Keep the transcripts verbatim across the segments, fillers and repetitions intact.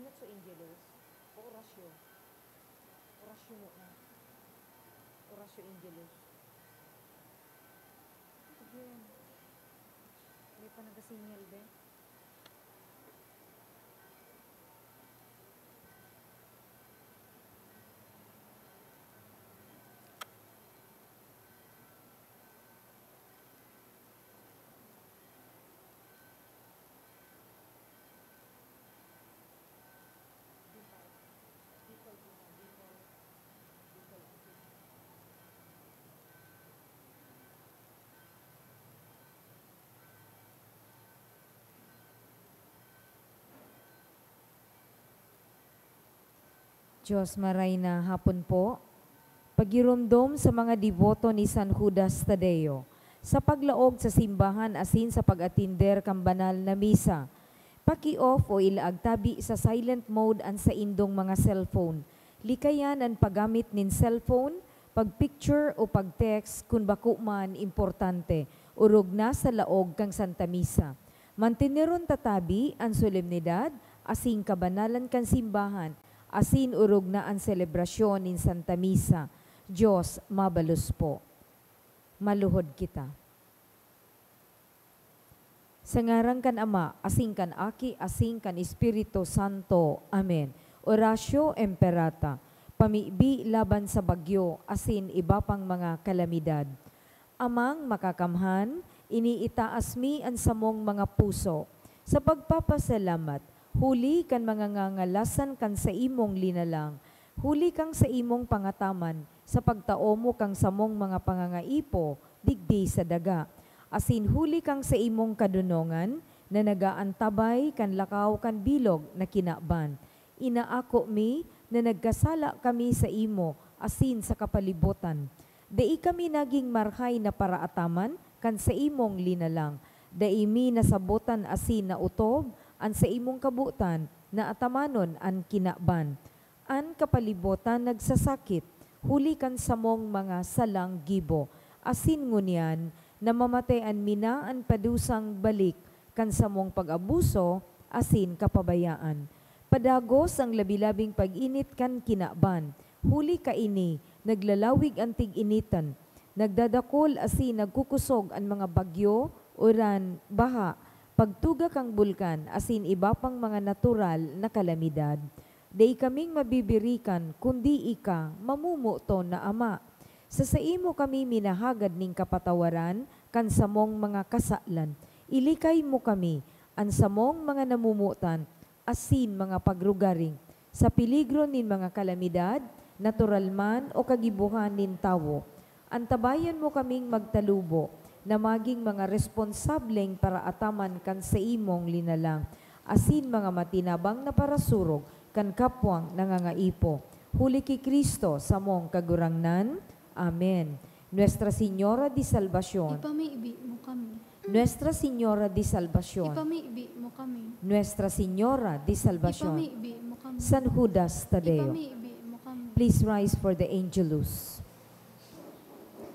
Not so Angelus. O Horacio. Horacio mo na. Horacio Angelus. Sige. May pa nagasinyal, be. Diyos, maray na hapon po. Pagiromdom sa mga deboto ni San Judas Tadeo sa paglaog sa simbahan asin sa pag-atinder kan banal na misa. Paki-off o ilaag tabi sa silent mode an saindong mga cellphone. Likayan an paggamit nin cellphone, pag-picture o pag-text kun bako man importante, orog nasa laog kan Santa Misa. Manteneron ta tabi an solemnidad asin kabanalan kan simbahan, asin orog na an selebrasyon nin Santa Misa. Diyos, mabalos po. Maluhod kita. Sa ngaran kan Ama, asin kan Aki, asin kan Espiritu Santo. Amen. Oratio Imperata, pamibi laban sa bagyo asin iba pang mga kalamidad. Amang Makakamhan, iniitaas mi an samong mga puso sa pagpapasalamat huli kan mga ngangalasan kan saimong linalang, huli kan saimong pangataman sa pagtao mo kan samong mga pangangaipo digdi sa daga, asin huli kan saimong kadonongan na nag-aantabay kan lakaw kan bilog na kinaban. Inaako mi na nagkasala kami saimo asin sa kapalibotan. Dai kami nagin marahay na paraataman kan saimong linalang. Dai mi nasabotan asin naotob an saimong kabotan na atamanon an kinaban. An kapalibotan nagsasakit huli kan samong mga salang gibo, asin ngunyan namamatean mi na an padusang balik kan samong pag-abuso asin kapabayaan. Padagos an labi-labing pag-init kan kinaban. Huli kaini, naglalawig an tig-initan. Nagdadakul asin nagkukusog an mga bagyo, uran, baha, pagtuga kan bulkan asin iba pang mga natural na kalamidad. Dai kaming mabibirikan kundi ika, mamomoton na Ama. Sa saimo kami minahagad nin kapatawaran kan samong mga kasalan. Ilikay mo kami, an samong mga namomotan, asin mga pagrugaring, sa peligro nin mga kalamidad, natural man o kagibohan nin tawo. Antabayan mo kaming magtalubo na magin mga responsableng paraataman kan saimong linalang, asin mga matinabang na parasurog kan kapwang nangangaipo. Huli ki Cristo, samong Kagurangnan. Amen. Nuestra Señora de Salvacion. Ipamibi mo kami. Nuestra Señora de Salvacion. Ipamibi mo kami. Nuestra Señora de Salvacion. Ipamibi mo kami. San Judas Tadeo. Ipamibi mo kami. Please rise for the Angelus.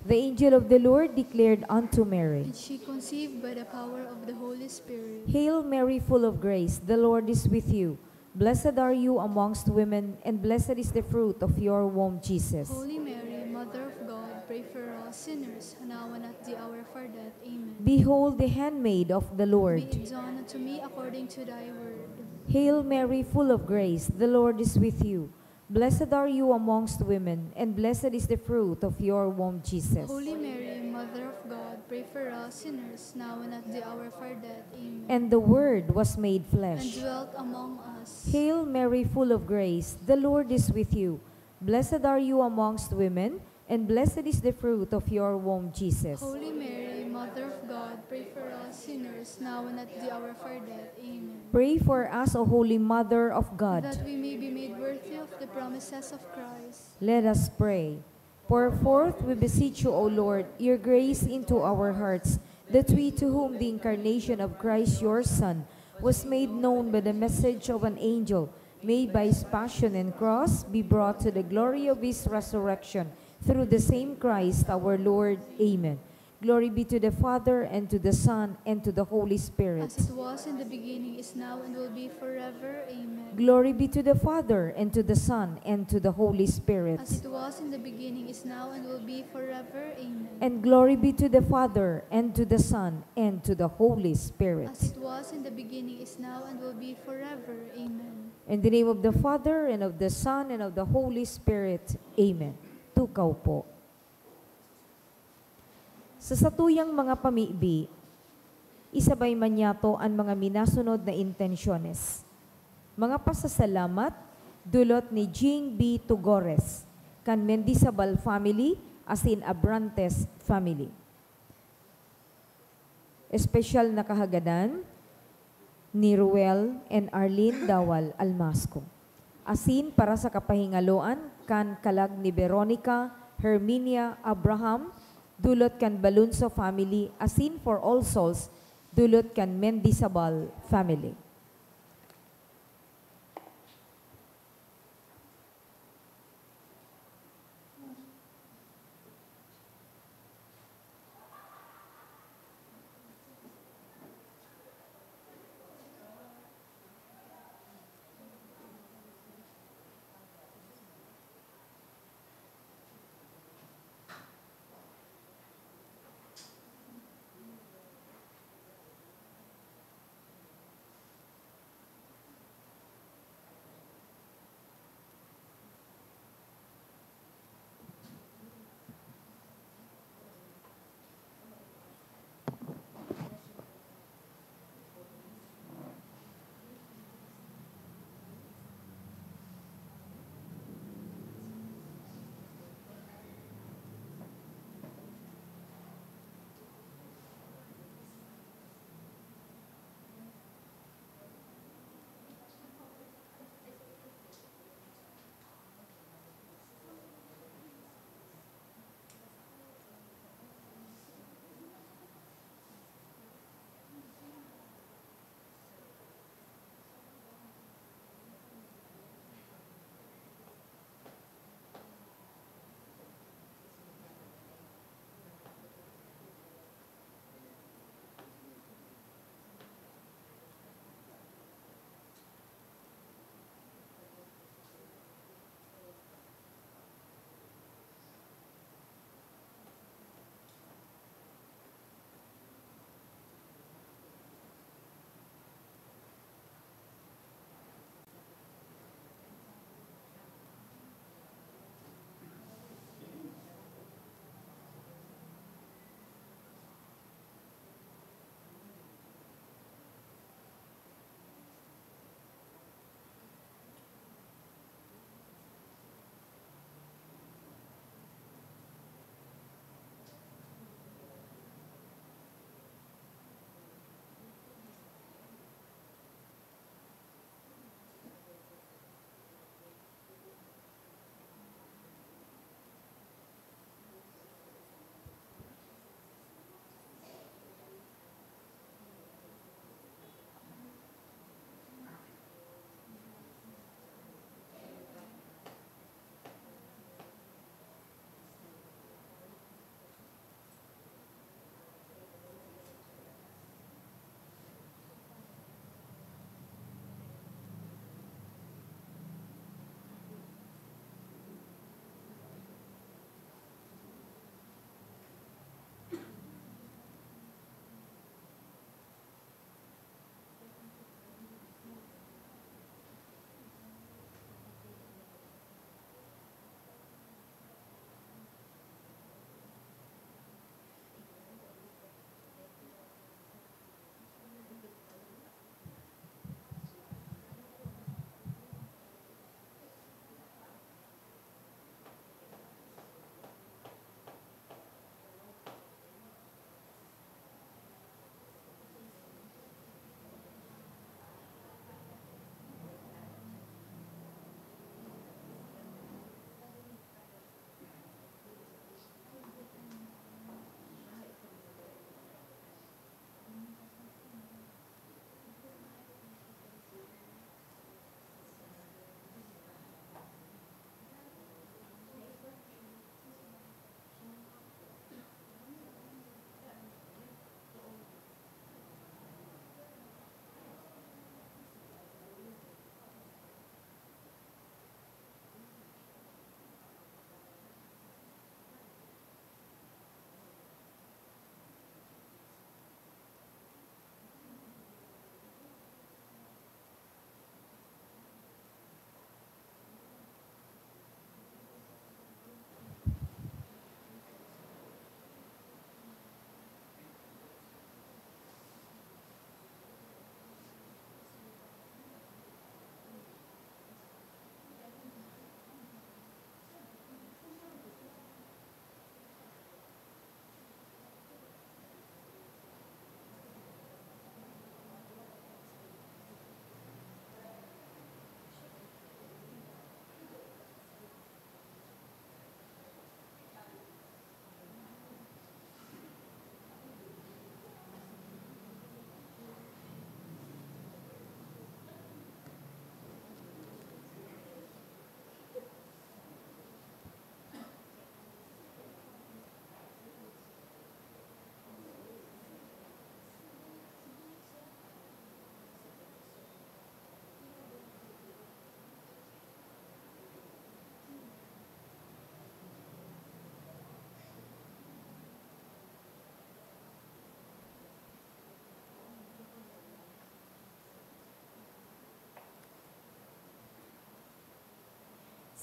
The angel of the Lord declared unto Mary, And she conceived by the power of the Holy Spirit. Hail Mary, full of grace, the Lord is with you. Blessed are you amongst women, and blessed is the fruit of your womb, Jesus. Holy Mary, Mother of God, pray for us sinners, now and at the hour of our death. Amen. Behold the handmaid of the Lord. Be it done unto me according to thy word. Hail Mary, full of grace, the Lord is with you. Blessed are you amongst women, and blessed is the fruit of your womb, Jesus. Holy Mary, Mother of God, pray for us sinners, now and at the hour of our death. Amen. And the Word was made flesh. And dwelt among us. Hail Mary, full of grace, the Lord is with you. Blessed are you amongst women, and blessed is the fruit of your womb, Jesus. Holy Mary, Mother of God, pray for us sinners, now and at the hour of our death. Amen. Pray for us, O Holy Mother of God. That we may be made worthy of the promises of Christ. Let us pray. Pour forth, we beseech you, O Lord, your grace into our hearts, that we, to whom the incarnation of Christ your Son was made known by the message of an angel, may by his passion and cross be brought to the glory of his resurrection, through the same Christ our Lord. Amen. Glory be to the Father, and to the Son, and to the Holy Spirit. As it was in the beginning, is now, and will be forever. Amen. Glory be to the Father, and to the Son, and to the Holy Spirit. As it was in the beginning, is now, and will be forever. Amen. And glory be to the Father, and to the Son, and to the Holy Spirit. As it was in the beginning, is now, and will be forever. Amen. In the name of the Father, and of the Son, and of the Holy Spirit. Amen. Tukaw po. Sa satuyang mga pamibi, isabay man niyato an mga minasunod na intensyones. Mga pasasalamat, dulot ni Jing B. Tugores, kan Mendizabal family, asin Abrantes family. Espesyal na kahagadan ni Ruel and Arlene Dawal Almasco. Asin para sa kapahingaloan kan kalag ni Veronica Herminia Abraham, dulot kan Balunso family, asin for all souls, dulot kan Mendizabal family.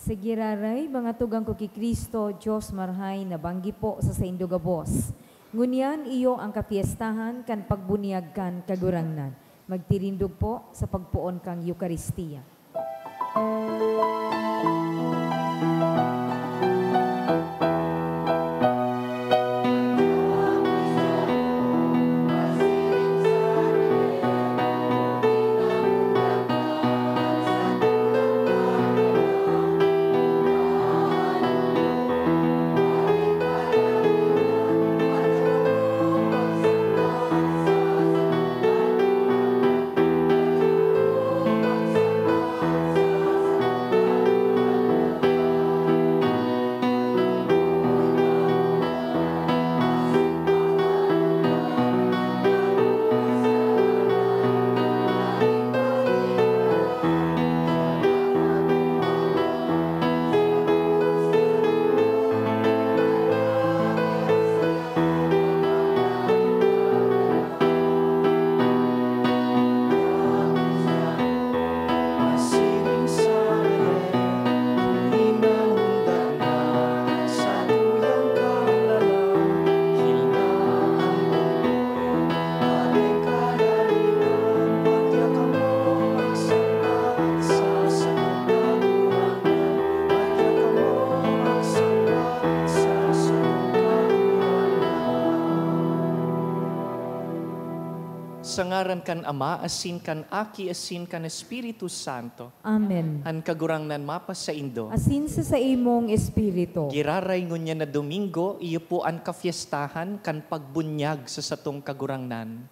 Sa giraray, mga tugang ko ki Cristo, Dios Marahay, nabanggi po sa saindo gabos. Ngunyan iyo ang kapiestahan kan pagbunyag kan Kagurangnan. Magtirindog po sa pagpoon kan Eukaristia. Sa ngaran kan Ama, asin kan Aki, asin kan Espiritu Santo. Amen. An Kagurangnan mapasaindo. Asin sa saimong espiritu. Giraray ngunyan na Domingo, iyo po an kafiestahan kan pagbunyag sa satong Kagurangnan.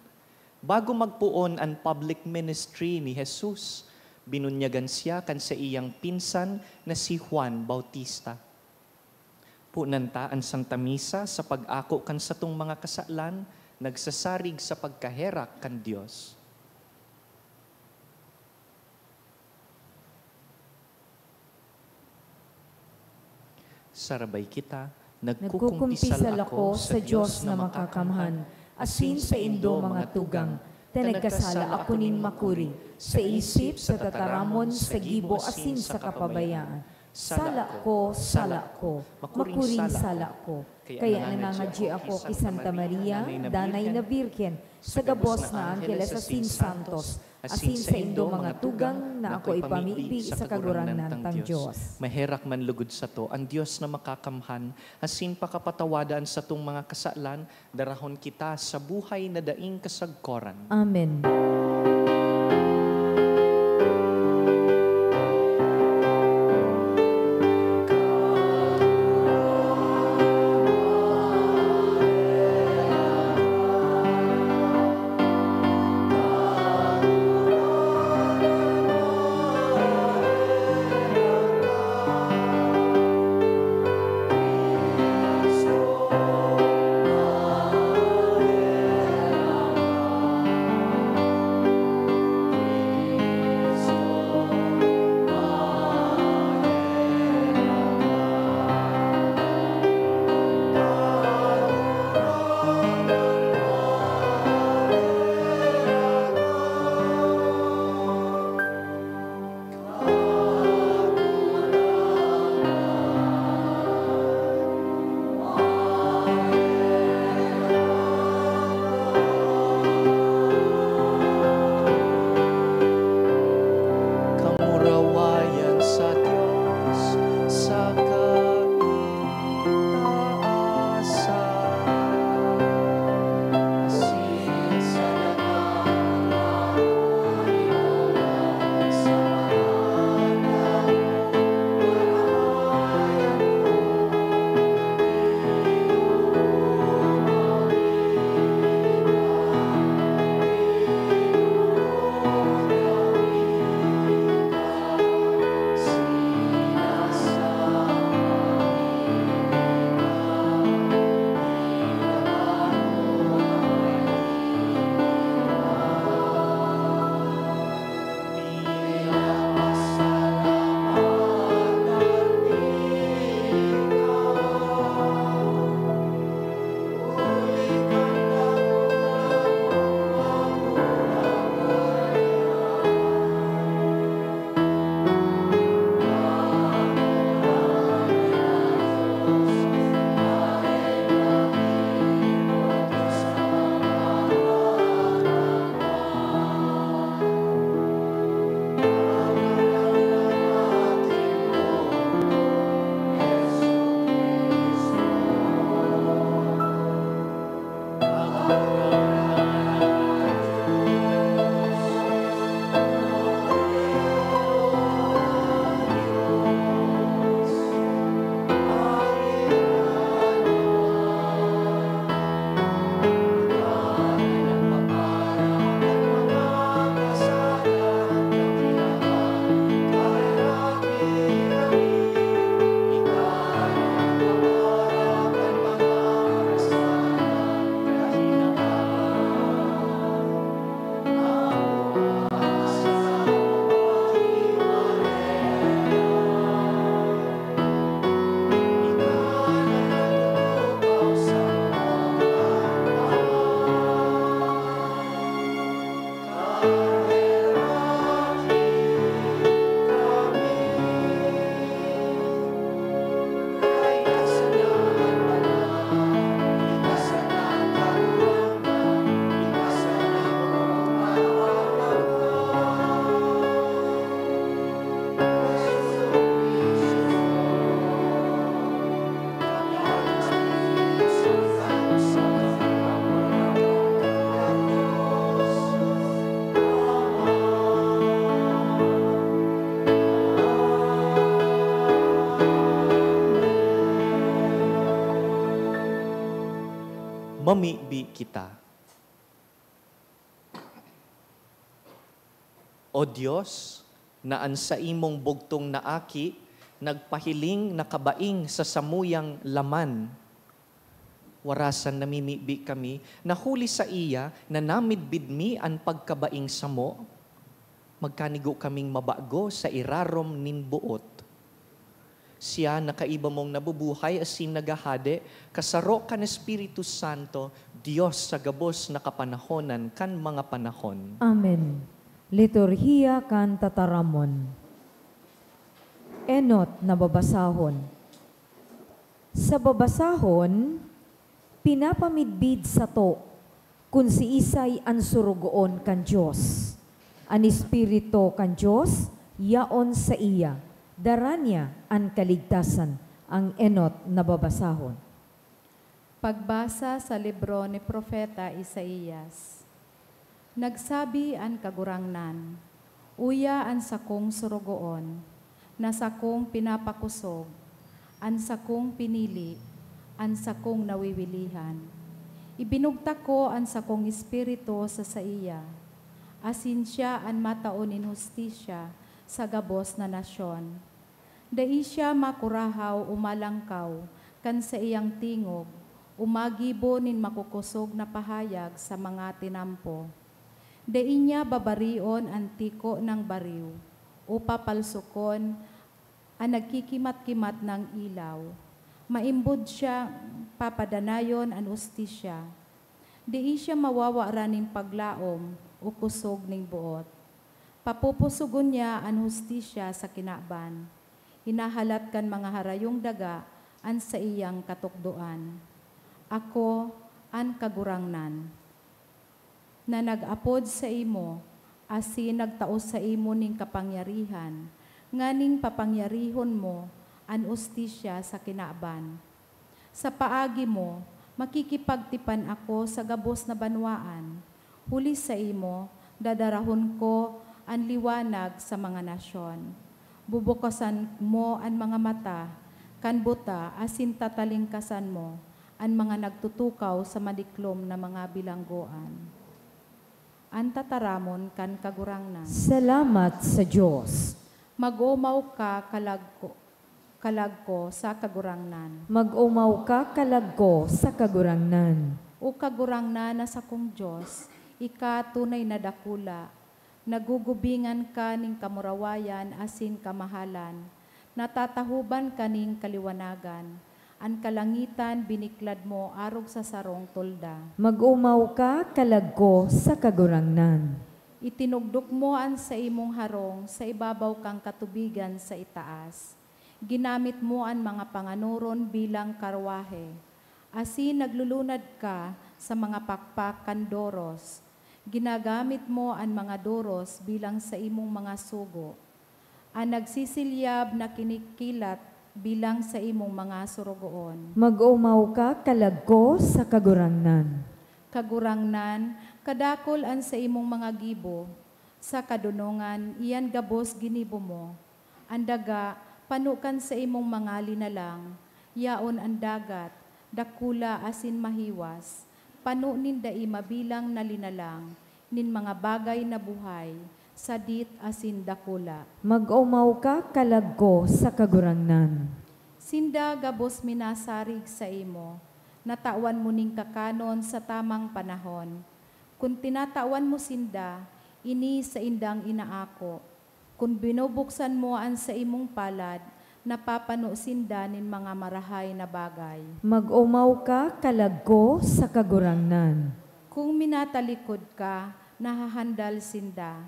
Bago magpoon an public ministry ni Jesus, binunyagan siya kan saiyang pinsan na si Juan Bautista. Punan ta an Santa Misa sa pag-ako kan satong mga kasalan, nagsasarig sa pagkaherak kan Dios. Sarabay kita, nagkukumpisal ako sa Dios na makakamhan, asin saindo, mga tugang, ta nagkasala ako nin makuri, sa isip, sa tataramon, sa gibo, asin sa kapabayaan. Sala ko, sala ko, makuring sala ko. Kaya nangangadyi ako ki Santa Maria, Danay na Birhen, sa gabos na angheles asin santos, asin saindo, mga tugang, na ako ipamibi sa Kagurangnan tang Dios. Maherak man lugod sato an Dios na makakamhan, asin pakapatawada an satong mga kasalan, darahon kita sa buhay na daing kasagkoran. Amen. Mamibi kita. O Dios, na an saimong bugtong na Aki nagpahiling na kabaing sa samuyang laman, warasan namimibi kami na huli saiya na namidbid mi an pagkabaing samo, magkanigo kaming mabago sa irarom nin boot. Siya na kaiba mong nabubuhay asin naghahade, kasaro kan Espiritu Santo, Dios sa gabos na kapanahonan kan mga panahon. Amen. Liturhiya kan Tataramon. Enot na babasahon. Sa babasahon, pinapamidbid sato kun siisay an sorogoon kan Dios. An Espiritu kan Dios yaon saiya, dara niya an kaligtasan. Ang enot na babasahon. Pagbasa sa libro ni Propeta Isaias. Nagsabi an Kagurangnan, "Uya an sakong sorogoon, na sakong pinapakosog, an sakong pinili, an sakong nawiwilihan. Ibinugtak ko an sakong Espiritu sa saiya, asin siya an matao nin hustisya sa gabos na nasyon. Dai siya makurahaw o malangkaw kan saiyang tingog o magibo nin makukosog na pahayag sa mga tinampo. Dai niya babarion an tiko nang bariw o papalsokon an nagkikimat-kimat nang ilaw. Maimbod siyang papadanayon an hustisya. Dai siya mawawaran nin paglaom o kosog nin boot. Papupusogon niya an hustisya sa kinaban. Hinahalat kan mga harayong daga an saiyang katukdoan. Ako, an Kagurangnan, na nag-apod saimo asin nagtao saimo nin kapangyarihan, nganing papangyarihon mo an hustisya sa kinaban. Sa paagi mo, makikipagtipan ako sa gabos na banwaan. Huli saimo, dadarahon ko an liwanag sa mga nasyon. Bubukasan mo an mga mata kan buta asin tatalingkasan mo an mga nagtutukaw sa madiklom na mga bilanggoan." An tataramon kan Kagurangnan. Salamat sa Dios. Mag-omaw ka, kalagko, kalagko sa Kagurangnan. Mag-omaw ka, kalagko sa Kagurangnan. O Kagurangnan na sakong Dios, ika tunay na dakula. Nagugubingan ka nin kamurawayan asin kamahalan. Natatahoban ka nin kaliwanagan. An kalangitan biniklad mo arog sa sarong tolda. Mag-omaw ka, kalagko sa Kagurangnan. Itinugdok mo an saimong harong sa ibabaw kan katubigan sa itaas. Ginamit mo an mga panganoron bilang karwahe, asin naglulunad ka sa mga pakpak kan doros. Ginagamit mo an mga doros bilang saimong mga sugo, an nagsisilyab na kinikilat bilang saimong mga sorogoon. Mag-omaw ka, kalagko sa Kagurangnan. Kagurangnan, kadakul an saimong mga gibo, sa kadonongan iyan gabos ginibo mo. An daga, pano kan saimong mga linalang, yaon an dagat, dakula asin mahiwas, pano nin dai mabilang na linalang nin mga bagay na buhay, sadit asin dakula. Mag-omaw ka, kalagko sa Kagurangnan. Sinda gabos minasarig saimo, natawan mo nin kakanon sa tamang panahon. Kun tinatawan mo sinda, ini saindang inaako. Kun binubuksan mo an saimong palad, napapano sinda nin mga marahay na bagay. Mag-omaw ka, kalagko sa Kagurangnan. Kun minatalikod ka, nahahandal sinda.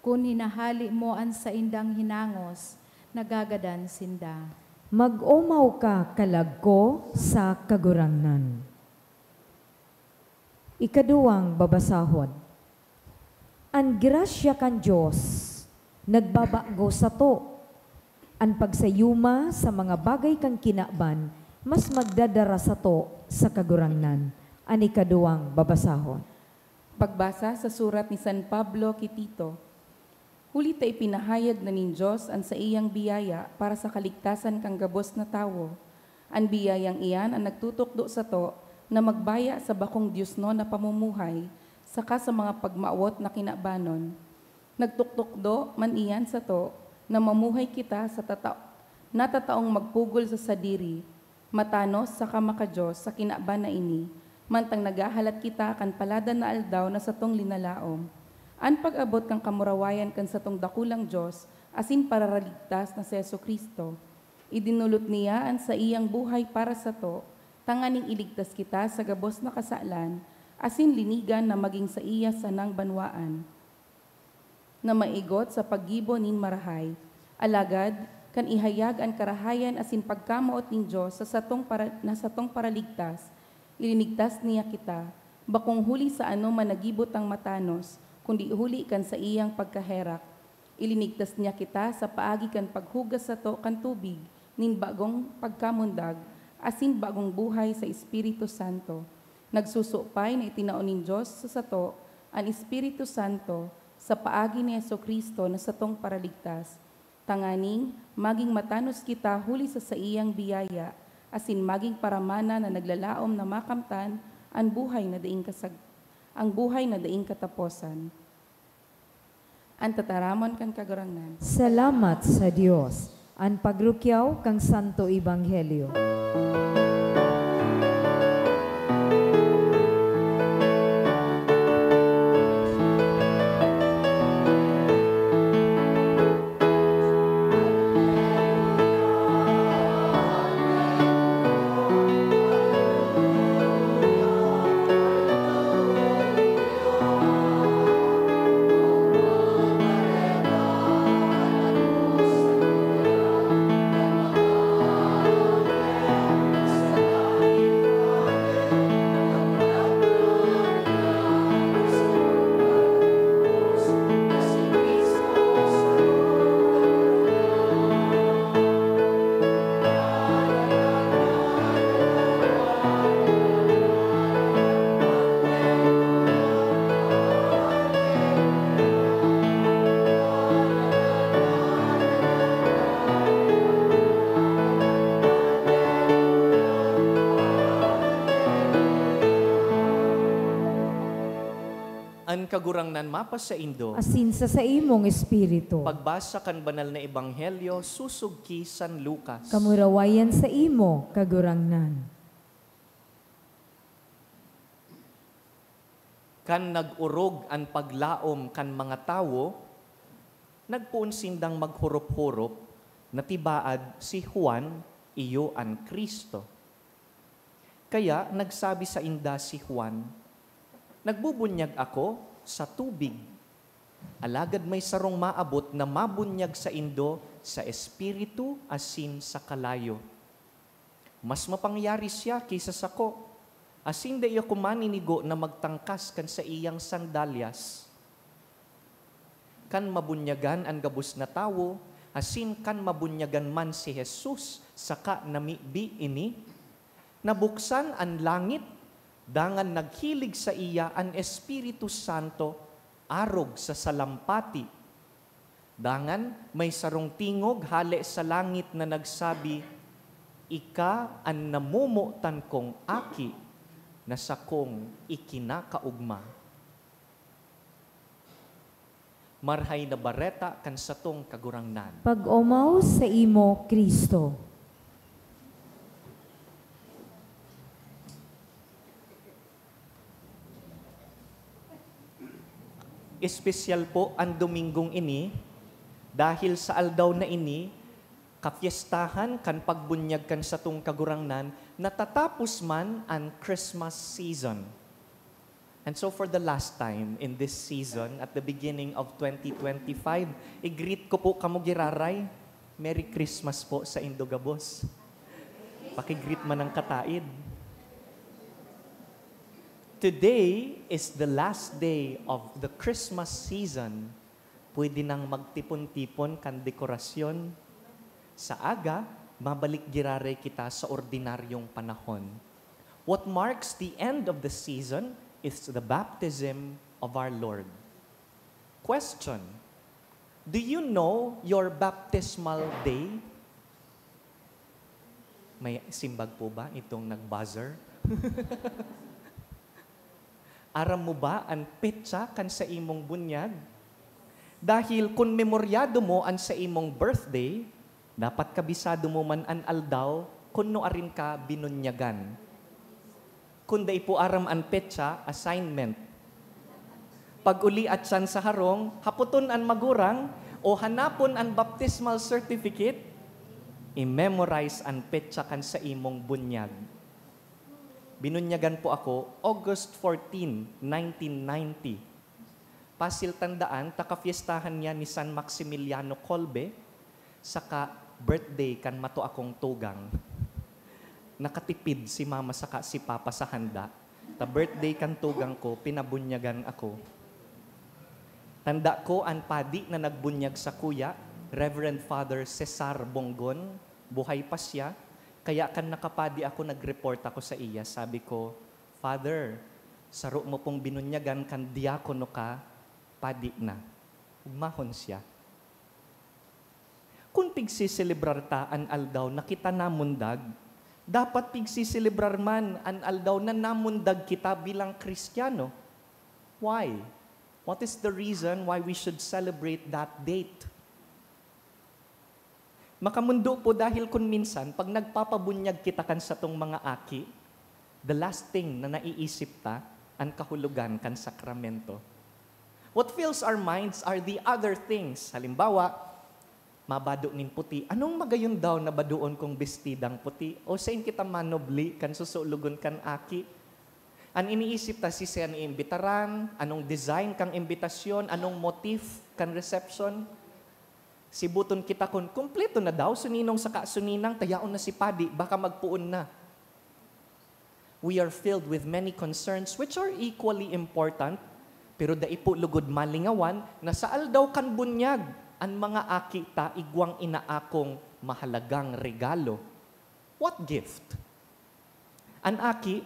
Kun hinahali mo an saindang hinangos, nagagadan sinda. Mag-omaw ka, kalagko sa Kagurangnan. Ikaduwang babasahon. An grasya kan Dios nagbabago sato. An pagsayuma sa mga bagay kan kinaban mas magdadara sato sa Kagurangnan. An ikaduwang babasahon. Pagbasa sa surat ni San Pablo ki Tito. Huli ta ipinahayag na nin Dios an saiyang biyaya para sa kaligtasan kan gabos na tawo. An biyayang iyan an nagtutukdo sato na magbaya sa bakong diosnon na pamumuhay saka sa mga pagmawot na kinabanon. Nagtuktukdo man iyan sato na mamuhay kita sa tata-, na tataong magpugol sa sadiri, matanos saka maka-Dios sa kinaban na ini, mantang naghahalat kita kan paladan na aldaw na satong linalaom. An pag-abot kan kamurawayan kan satong dakulang Dios asin Paraligtas na si Jesu-Cristo. Idinolot niya an saiyang buhay para sato, tanganing iligtas kita sa gabos na kasalan asin linigan na magin saiya sanang banwaan, na maigot sa paggibo nin marahay. Alagad, kan ihayag an karahayan asin pagkamawot nin Dios sa satong para-, na satong Paraligtas, ilinigtas niya kita, bakong huli sa anoman na gibo tang matanos, kundi huli kan saiyang pagkaherak. Ilinigtas niya kita sa paagi kan paghugas sato kan tubig nin bagong pagkamundag asin bagong buhay sa Espiritu Santo. Nagsusupay na itinao nin Dios sa sato an Espiritu Santo sa paagi ni Jesu-Cristo na satong Paraligtas, tanganing magin matanos kita huli sa saiyang biyaya asin magin paramana na naglalaom na makamtan an buhay na daing kasag-, ang buhay na daing kataposan. An tataramon kan Kagurangnan. Salamat sa Dios. An pagrukyaw kan Santo Ebanghelyo. An Kagurangnan mapasaindo. Asin sa saimong espiritu. Pagbasa kan Banal na Ebanghelyo sosog ki San Lucas. Kamurawayan saimo, Kagurangnan. Kan nag-orog an paglaom kan mga tawo, nagpoon sindang maghorop-horop na tibaad si Juan iyo an Cristo. Kaya nagsabi sainda si Juan, "Nagbubunyag ako sa tubig, alagad may sarong maabot na mabunyag saindo sa Espiritu asin sa kalayo. Mas mapangyari siya ki sa sako, asin dai ako maninigo na magtangkas kan saiyang sandalyas." Kan mabunyagan an gabos na tawo, asin kan mabunyagan man si Jesus saka namibi ini, nabuksan an langit, dangan naghilig saiya an Espiritu Santo arog sa salampati. Dangan may sarong tingog hale sa langit na nagsabi, "Ika an namomotan kong Aki, na sakong ikinakaogma." Marhay na Bareta kan satong Kagurangnan. Pag-omaw saimo, Cristo. Espesyal po an Domingong ini, dahil sa aldaw na ini, kapyestahan kan pagbunyag kan satong Kagurangnan, natatapos man an Christmas season. And so for the last time in this season, at the beginning of twenty twenty-five, i-greet ko po kamo giraray. Merry Christmas po saindo gabos. Paki-greet man an kataid. Today is the last day of the Christmas season. Pwede nang magtipon-tipon kan dekorasyon. Sa aga, mabalik giraray kita sa ordinaryong panahon. What marks the end of the season is the baptism of our Lord. Question: Do you know your baptismal day? May simbag po ba itong nag-buzzer? Aram mo ba an petsa kan saimong bunyag? Dahil kun memoryado mo an saimong birthday, dapat kabisado mo man an aldaw kun nuarin ka binunyagan. Kun dai po aram an petsa, assignment. Pag-uli atyan sa harong, hapoton an magurang o hanapon an baptismal certificate, i-memorize an petsa kan saimong bunyag. Binunyagan po ako, August fourteen, nineteen ninety. Pasil tandaan, ta kapyestahan niya ni San Maximiliano Kolbe, saka birthday kan mato akong tugang. Nakatipid si mama saka si papa sa handa. Ta birthday kan tugang ko, pinabunyagan ako. Tanda ko an padi na nagbunyag sakuya, Reverend Father Cesar Bongon, buhay pa siya. Kaya kan nakapadi ako, nag-report ako sa iya. Sabi ko, "Father, saro mo pong binunyagan kan diakono ka, padi na." Ugmahon siya. Kun pigsiselebrar ta an aldaw na kita namundag, dapat pigsiselebrar man an aldaw na namundag kita bilang Kristiyano. Why? What is the reason why we should celebrate that date? Makamundo po, dahil kun minsan, pag nagpapabunyag kita kan satong mga aki, the last thing na naiisip ta, an kahulogan kan sakramento. What fills our minds are the other things. Halimbawa, mabado nin puti. Anong magayon daw na badoon kong bestidang puti? O sain kita manubli kan susulogon kan aki? An iniisip ta, siisay an iimbitaran, anong design kan imbitasyon, anong motif kan reception. Sibuton kita kun kumpleto na daw, suninong saka suninang, ta yaon na si padi, baka magpoon na. We are filled with many concerns which are equally important, pero dai po lugod malingawan na sa aldaw kan bunyag, an mga aki ta igwang inaakong mahalagang regalo. What gift? An aki,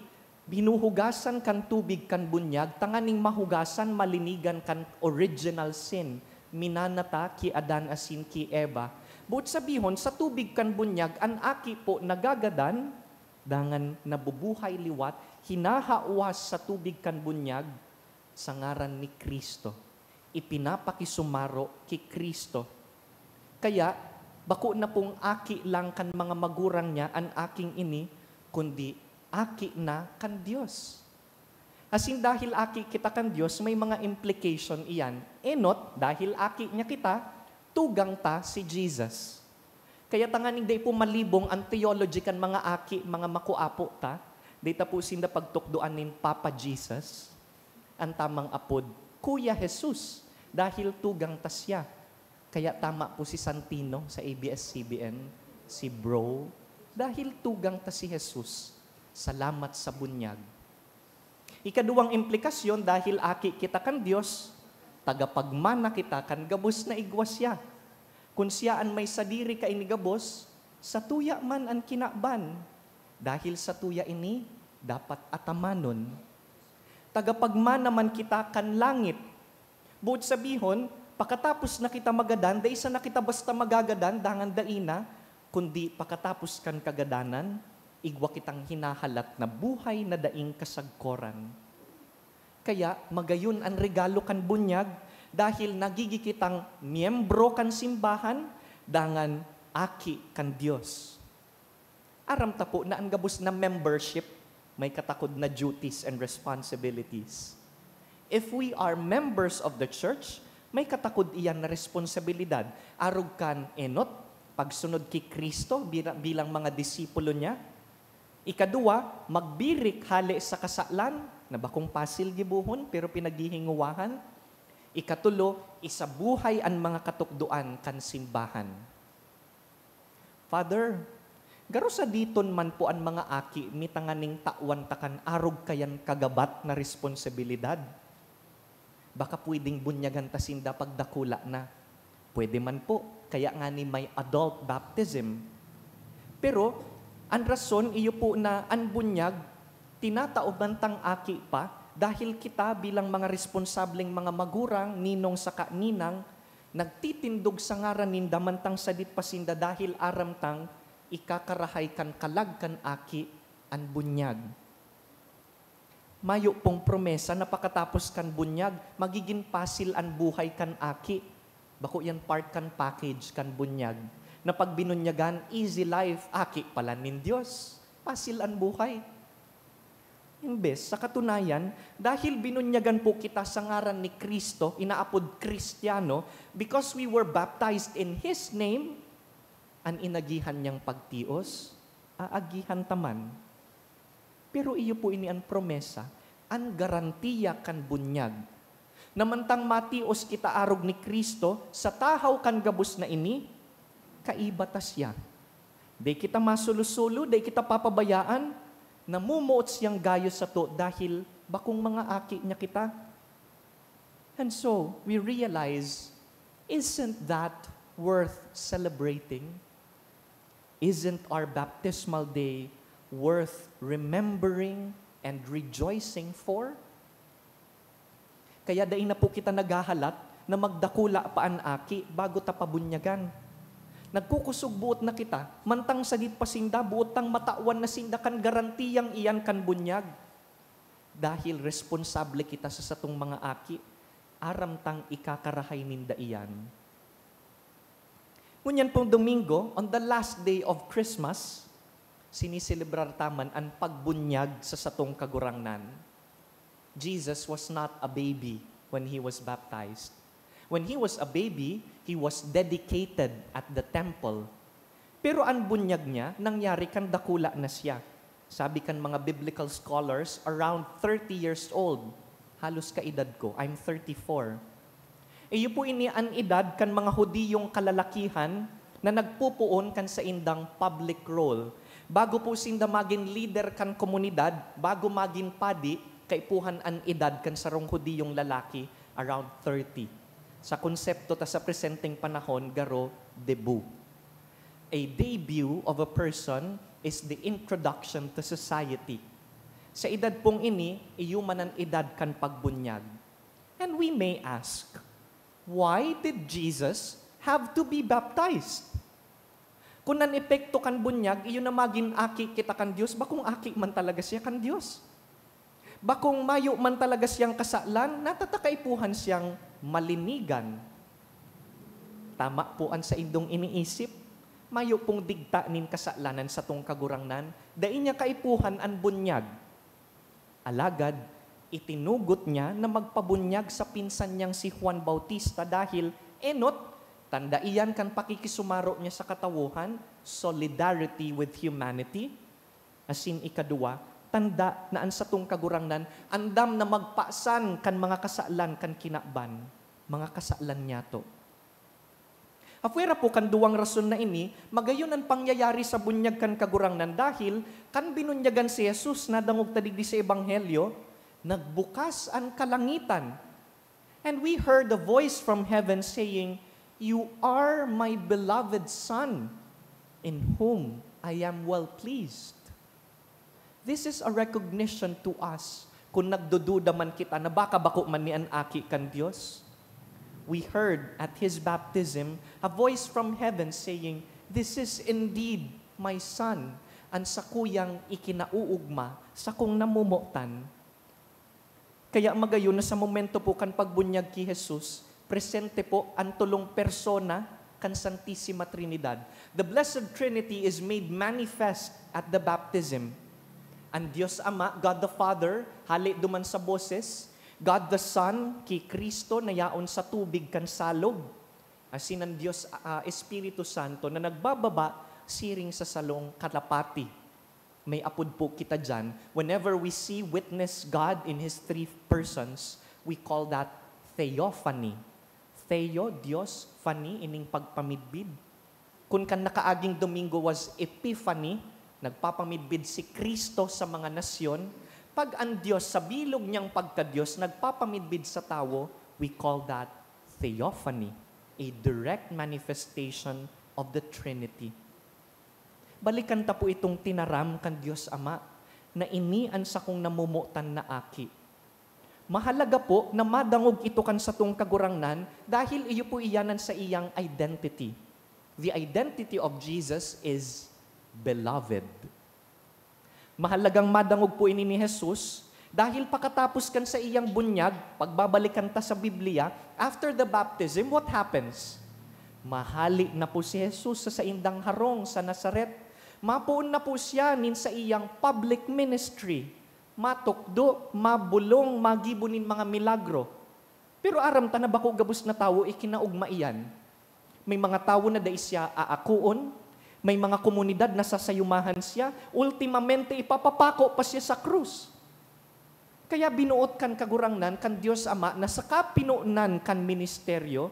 binuhugasan kan tubig kan bunyag tanganing mahugasan, malinigan kan original sin, minana ta ki Adan asin ki Eva. Boot sabihon, sa tubig kan bunyag, an aki po nagagadan, dangan nabubuhay liwat, hinahawas sa tubig kan bunyag sa ngaran ni Cristo, ipinapakisumaro ki Cristo. Kaya, bako na pong aki lang kan mga magurang niya an aking ini, kundi aki na kan Dios. Asin dahil aki kita kan Dios, may mga implication iyan. Enot, dahil aki niya kita, tugang ta si Jesus. Kaya tanganing dai po malibong an theology kan mga aki, mga makuapo ta, dai ta po sinda pagtukdoan nin Papa Jesus. An tamang apod, Kuya Jesus, dahil tugang ta siya. Kaya tama po si Santino sa A B S C B N, si Bro, dahil tugang ta si Jesus. Salamat sa bunyag. Ikaduwang implikasyon, dahil aki kita kan Dios, tagapagmana kita kan gabos na igwa siya. Kun siya an may sadiri kaini gabos, satuya man an kinaban. Dahil satuya ini, dapat atamanon. Tagapagmana man kita kan langit. Boot sabihon, pakatapos na kita magadan, dai sana kita basta magagadan dangan dai na, kundi pakatapos kan kagadanan, igwa kitang hinahalat na buhay na daing kasagkoran. Kaya, magayon an regalo kan bunyag, dahil nagigi kitang miyembro kan simbahan, dangan aki kan Dios. Aram ta po na an gabos na membership may katakod na duties and responsibilities. If we are members of the church, may katakod iyan na responsibilidad. Arog kan enot, pagsunod ki Cristo bila-, bilang mga disipulo niya. Ikaduwa, magbirik hale sa kasalan, na bakong pasil gibohon, pero pinaghihinguwahan. Ikatulo, isabuhay an mga katukdoan kan simbahan. Father, garo saditon man po an mga aki mi tanganing tawan ta kan arog kayan kagabat na responsibilidad. Baka pwedeng bunyagan ta sinda pagdakula na. Pwede man po, kaya ngani may adult baptism. Pero, an rason iyo po na an bunyag, tinatao man tang aki pa, dahil kita bilang mga responsableng mga magurang, ninong saka ninang, nagtitindog sa ngaran ninda mantang sadit pa sinda dahil aram tang ikakarahay kan kalag kan aki an bunyag. Mayo pong promesa na pakatapos kan bunyag, magigin pasil an buhay kan aki. Bako yan part kan package kan bunyag, na pag binunyagan, easy life, aki pala nin Dios. Pasil an buhay. Imbes, sa katunayan, dahil binunyagan po kita sa ngaran ni Cristo, inaapod Kristiyano, because we were baptized in His name, an inagihan niyang pagtios, aagihan ta man. Pero iyo po ini an promesa, an garantiya kan bunyag, na mantang matios kita arog ni Cristo sa tahaw kan gabos na ini, kaiba ta siya. Dai kita masulo-sulo, dai kita papabayaan, namumuot siyang gayo sato dahil bakong mga aki niya kita. And so, we realize, isn't that worth celebrating? Isn't our baptismal day worth remembering and rejoicing for? Kaya dai na po kita naghahalat na magdakula pa an aki bago ta pabunyagan. Nagkukusog buot na kita, mantang sagit pa sinda, buot tang matawan na sinda kan garantiyang iyan kan bunyag. Dahil responsable kita sa satong mga aki, aram tang ikakarahay ninda iyan. Ngunyan pong Domingo, on the last day of Christmas, siniselebrar ta man an pagbunyag sa satong Kagurangnan. Jesus was not a baby when he was baptized. When he was a baby, he was dedicated at the temple. Pero an bunyag niya nangyari kan dakula na siya. Sabi kan mga biblical scholars, around thirty years old. Halos kaedad ko, I'm thirty-four. Iyo po ini an edad kan mga Hudiyong kalalakihan na nagpopoon kan saindang public role. Bago po sinda magin lider kan komunidad, bago magin padi, kaipuhan an edad kan sarong Hudiyong lalaki, around thirty. Sa konsepto ta sa presenteng panahon, garo, debut. A debut of a person is the introduction to society. Sa edad pong ini, iyo man an edad kan pagbunyag. And we may ask, why did Jesus have to be baptized? Kun an epekto kan bunyag, iyo na magin aki kita kan Dios, bakong aki man talaga siya kan Dios. Bakong mayo man talaga siyang kasalan, natataka kaipuhan siyang malinigan. Tama po an saindong iniisip. Mayo pong digta nin kasalan an satong Kagurangnan, dai niya kaipuhan an bunyag. Alagad, itinugot niya na magpabunyag sa pinsan niyang si Juan Bautista dahil, enot, tanda iyan kan pakikisumaro niya sa katawohan, solidarity with humanity. Asin ikaduwa, tanda na an satong Kagurangnan andam na magpasan kan mga kasalan kan kinaban, mga kasalan niyato. Apwera po kan duwang rason na ini, magayon an pangyayari sa bunyag kan Kagurangnan dahil kan binunyagan si Jesus, nadangog ta digdi sa Ebanghelyo, nagbukas an kalangitan. And we heard a voice from heaven saying, "You are my beloved Son, in whom I am well pleased." This is a recognition to us kung nagdududa man kita na baka bako man ni an Aki kan Dios. We heard at His baptism a voice from heaven saying, "This is indeed my Son, an sakuyang ikinauugma, sakong namomotan." Kaya magayon na sa momento po kan pagbunyag ki Jesus, presente po an tolong persona kan Santisima Trinidad. The Blessed Trinity is made manifest at the baptism. An Dios Ama, God the Father, hale duman sa boses, God the Son, ki Cristo na yaon sa tubig kan salog, asin an Dios, ah, Espiritu Santo na nagbababa siring sa salong kalapati. May apod po kita diyan. Whenever we see, witness God in His three persons, we call that theophany. Theo, Dios, phany, ining pagpamidbid. Kun kan nakaaging Domingo was Epiphany, nagpapamidbid si Cristo sa mga nasyon, pag an Dios sa bilog niyang pagka-Dios nagpapamidbid sa tawo, we call that theophany, a direct manifestation of the Trinity. Balikan ta po itong tinaram kan Dios Ama, na ini an sakong namomotan na Aki. Mahalaga po na madangog ito kan satong Kagurangnan dahil iyo po iyan an saiyang identity. The identity of Jesus is beloved. Mahalagang madangog po ini ni Jesus Dahil pakatapos kan saiyang bunyag, pagbabalikan ta sa Biblia, after the baptism, what happens? Mahale na po si Jesus sa saindang harong sa Nazaret. Mapoon na po siya nin saiyang public ministry. Matukdo, mabolong, magibo nin mga milagro. Pero aram ta na bako gabos na tawo ikinaogma iyan. May mga tawo na dai siya aakoon, may mga komunidad na sasayumahan siya, ultimamente ipapapako pa siya sa krus. Kaya binuot kan Kagurangnan, kan Dios Ama, na sa kapinonan kan ministeryo,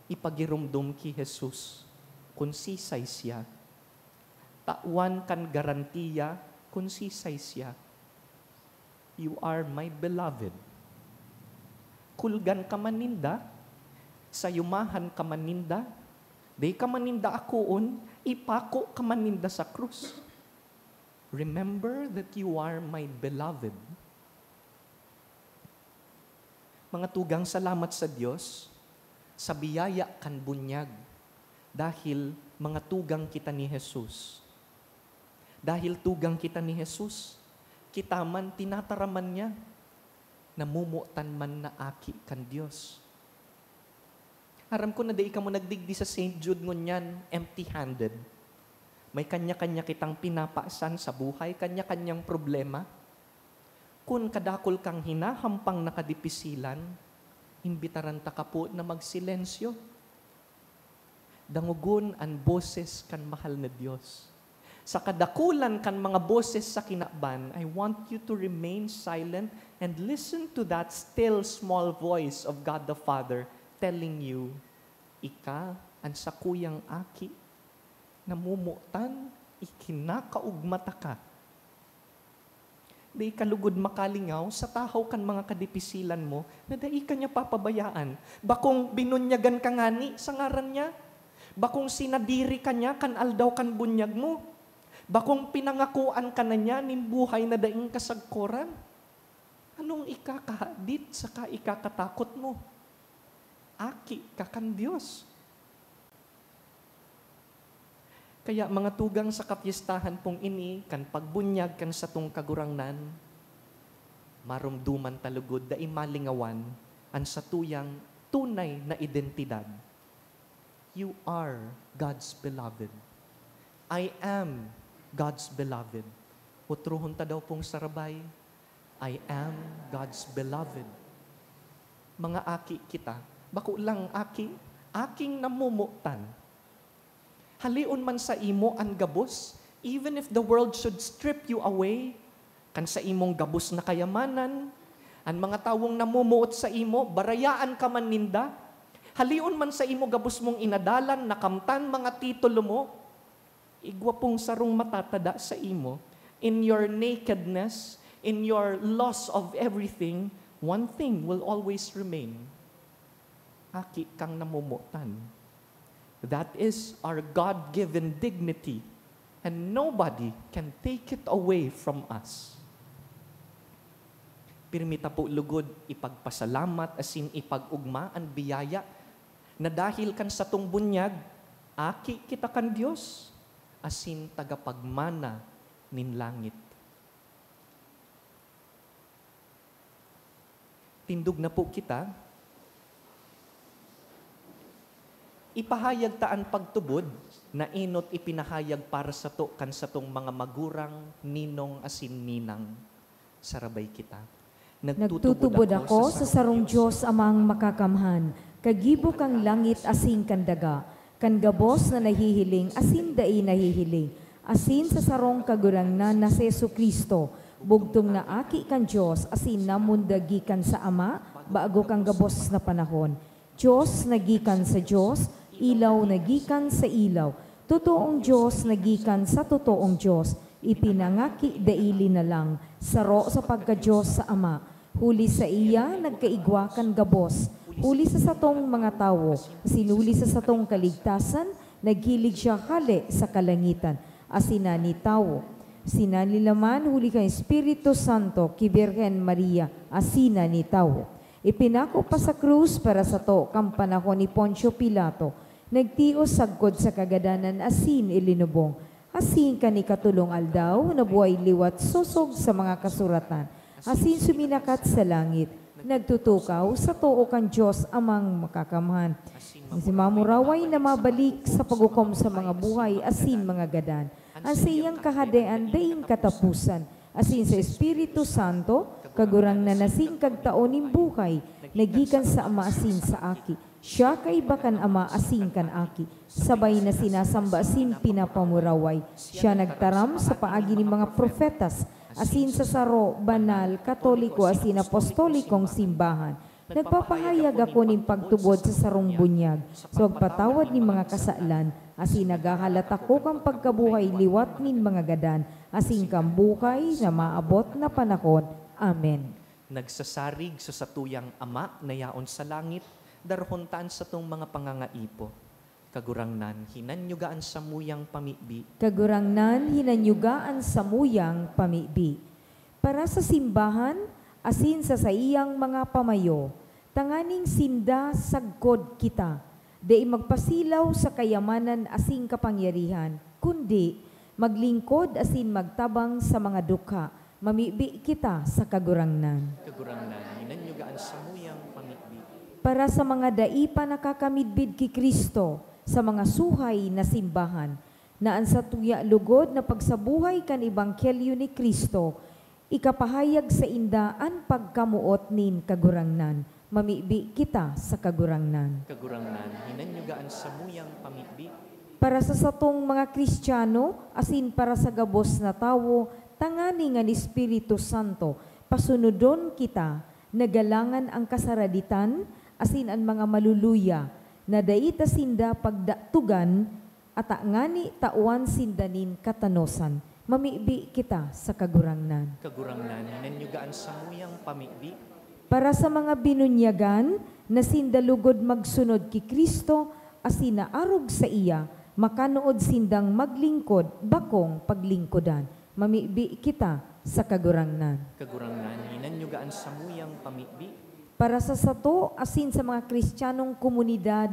ipagiromdom ki Jesus kun sisay siya. Tawan kan garantiya kun sisay siya. "You are my beloved." Kulgan ka man ninda, sayumahan ka man ninda, di ka man ninda akoon, ipako ka man ninda sa krus. "Remember that you are my beloved." Mga tugang, salamat sa Dios sa biyaya kan bunyag, dahil mga tugang kita ni Jesus. Dahil tugang kita ni Jesus, kita man tinataraman niya, namomotan man na aki kan Dios. Aram ko na dai kamo nagdigdi sa Saint Jude ngunyan empty-handed. May kanya-kanya kitang pinapasan sa buhay, kanya-kanyang problema. Kun kadakul kang hinahampang na kadipisilan, imbitaran ta ka po na magsilensyo. Dangogon an boses kan mahal na Dios. Sa kadakulan kan mga boses sa kinaban, I want you to remain silent and listen to that still small voice of God the Father telling you, "Ika an sakuyang aki, namomotan, ikinakaogma taka." Dai ka lugod makalingaw sa tahaw kan mga kadipisilan mo na dai ka niya papabayaan. Bakong binunyagan ka ngani sa ngaran niya? Bakong sinadiri ka niya kan aldaw kan bunyag mo? Bakong pinangakoan ka na niya nin buhay na daing kasagkoran? Anong ikakahadit saka ikakatakot mo? Aki ka kan Dios. Kaya, mga tugang, sa kapyestahan pong ini kan pagbunyag kan satong Kagurangnan, maromdoman ta lugod dai malingawan an satuyang tunay na identidad. You are God's beloved. I am God's beloved. Otrohon ta daw pong sarabay, "I am God's beloved." Mga aki kita. Bako lang aki, aking namomotan. Haleon man saimo an gabos, even if the world should strip you away, kan saimong gabos na kayamanan, an mga tawong namomoot saimo, barayaan ka man ninda. Haleon man saimo gabos mong inadalan, nakamtan, mga titulo mo, igwa pong sarong matatada saimo. In your nakedness, in your loss of everything, one thing will always remain. Aki kang namomotan. That is our God-given dignity, and nobody can take it away from us. Pirmi ta po lugod ipagpasalamat asin ipag-ogma an biyaya na dahil kan satong bunyag, aki kita kan Dios asin tagapagmana nin langit. Tindog na po kita. Ipahayag ta an pagtubod na enot ipinahayag para sato kan satong mga magurang, ninong asin ninang. Sarabay kita. Nagtutubod ako sa sarong Dios, Amang Makakamhan, kagibo kan langit asin kan daga, kan gabos na nahihiling asin dai nahihiling, asin sa sarong Kagurangnan na si Jesu-Cristo, bugtong na Aki kan Dios asin namundag gikan sa Ama bago kan gabos na panahon. Dios na gikan sa Dios, ilaw na gikan sa ilaw, totoong Dios na gikan sa totoong Dios, ipinangaki dai linalang, saro sa pagka-Dios sa Ama. Huli saiya nagkaigwa kan gabos, huli sa satong mga tawo, asin huli sa satong kaligtasan, naghilig siya hale sa kalangitan, asin nagin tawo. Sinani laman huli kan Espiritu Santo ki Birhen Maria, asin nagin tawo. Ipinako pa sa krus para sato kan panahon ni Poncio Pilato, nagtios sagkod sa kagadanan asin ilinubong. Asin kan ikatolong aldaw, nabuhay liwat sosog sa mga kasuratan, asin suminakat sa langit, nagtutukaw sa too kan Dios Amang Makakamhan. Si Mamuraway na mabalik sa paghukom sa mga buhay asin mga gadan, an saiyang kahadean daing kataposan, asin sa Espiritu Santo, Kagurangnan na singkag tao nin buhay, na gikan sa Ama asin sa Aki. Siya kaiba kan Ama asin kan Aki, sabay na sinasamba asin pinapamuraway. Siya nagtaram sa paagi nin mga propetas, asin sa saro, banal, katoliko asin apostolikong simbahan. Nagpapahayag ako nin pagtubod sa sarong bunyag, sa pagpatawad nin mga kasalan, asin naghahalat ako kan pagkabuhay liwat nin mga gadan, asin kan buhay na maabot na panahon. Amen. Nagsasarig sa satuyang Ama na yaon sa langit, darahon ta an satong mga pangangaipo. Kagurangnan, hinanyuga an samuyang pamibi. Kagurangnan, hinanyuga an samuyang pamibi. Para sa simbahan, asin sa saiyang mga pamayo, tanganing sinda sagkod kita, dai magpasilaw sa kayamanan asin kapangyarihan, kundi maglingkod asin magtabang sa mga dukha, mamibi kita sa Kagurangnan. Kagurangnan, hinanyuga an samuyang pamibi. Para sa mga dai pa nakakamidbid ki Cristo, sa mga suhay na simbahan, na an satuya lugod na pagsabuhay kan ebanghelyo ni Cristo, ikapahayag sainda an pagkamoot nin Kagurangnan. Mamibi kita sa Kagurangnan. Kagurangnan, hinanyuga an samuyang pamibi. Para sa satong mga Kristiyano, asin para sa gabos na tawo, tanganing an Espiritu Santo, pasunodon kita, na galangan an kasaraditan, asin an mga maluluya, na dai ta sinda pagdatogan, ata ngani tawan sinda nin katanosan. Mamibi kita sa Kagurangnan. Kagurangnan, hinanyuga an samuyang pamibi. Para sa mga binunyagan na sinda lugod magsunod ki Cristo asin naarog saiya, makanood sindang maglingkod bakong paglingkodan. Mamibi kita sa Kagurangnan. Kagurangnan, hinanyuga an samuyang pamibi. Para sa sato asin sa mga Kristiyanong komunidad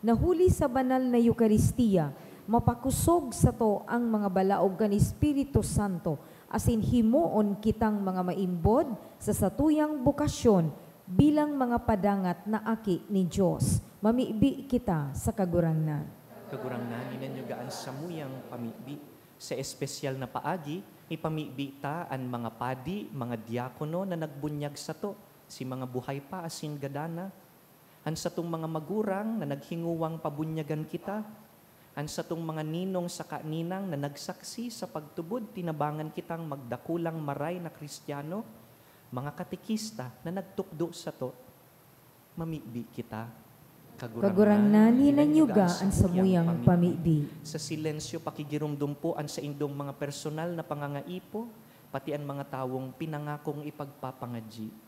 na huli sa banal na Eukaristia, mapakosog sato ang mga balaog kan Espiritu Santo, asin himoon kitang mga maimbod sa satuyang bokasyon bilang mga padangat na aki nin Dios. Mamibi kita sa Kagurangnan. Kagurangnan, hinanyuga an samuyang pamibi. Sa espesyal na paagi, ipamibi ta an mga padi, mga diakono na nagbunyag sato, si mga buhay pa asin gadan na, an satong mga magurang na naghingowang pabunyagan kita, an satong mga ninong saka ninang na nagsaksi sa pagtubod tinabangan kitang magdakulang maray na Kristiyano, mga katekista na nagtukdo sato. Mamibi kita. Kagurangnan, hinanyuga an samuyang pamibi. Sa silensyo, pakigiromdom po an saindong mga personal na pangangaipo, pati an mga tawong pinangakong ipagpapangadyi.